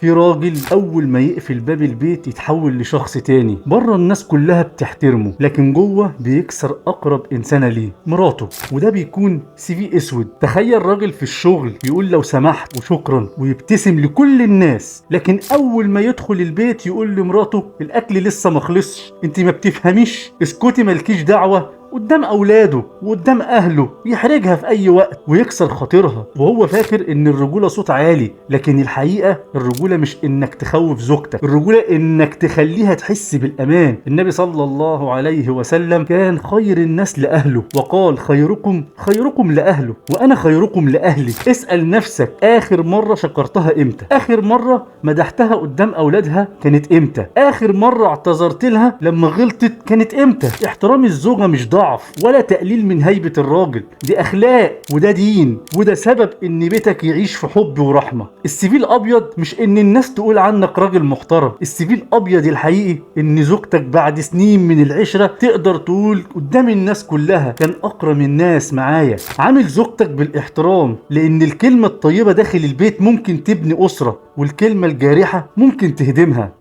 في راجل اول ما يقفل باب البيت يتحول لشخص تاني، بره الناس كلها بتحترمه، لكن جوه بيكسر اقرب انسانه ليه، مراته، وده بيكون CV اسود. تخيل راجل في الشغل يقول لو سمحت وشكرا ويبتسم لكل الناس، لكن اول ما يدخل البيت يقول لمراته الاكل لسه ما خلصش، انت ما بتفهميش، اسكتي مالكيش دعوه، قدام اولاده وقدام اهله، يحرجها في اي وقت ويكسر خاطرها، وهو فاكر ان الرجولة صوت عالي. لكن الحقيقة الرجولة مش انك تخوف زوجتك، الرجولة انك تخليها تحس بالامان. النبي صلى الله عليه وسلم كان خير الناس لاهله، وقال خيركم خيركم لاهله وانا خيركم لاهلي. اسال نفسك اخر مرة شكرتها امتى؟ اخر مرة مدحتها قدام اولادها كانت امتى؟ اخر مرة اعتذرت لها لما غلطت كانت امتى؟ احترام الزوجة مش ضعف ولا تقليل من هيبة الراجل، دي أخلاق وده دين، وده سبب إن بيتك يعيش في حب ورحمة. ال CV الأبيض مش إن الناس تقول عنك راجل محترم، ال CV الأبيض الحقيقي إن زوجتك بعد سنين من العشرة تقدر تقول قدام الناس كلها كان أكرم الناس معايا. عامل زوجتك بالاحترام، لأن الكلمة الطيبة داخل البيت ممكن تبني أسرة، والكلمة الجارحة ممكن تهدمها.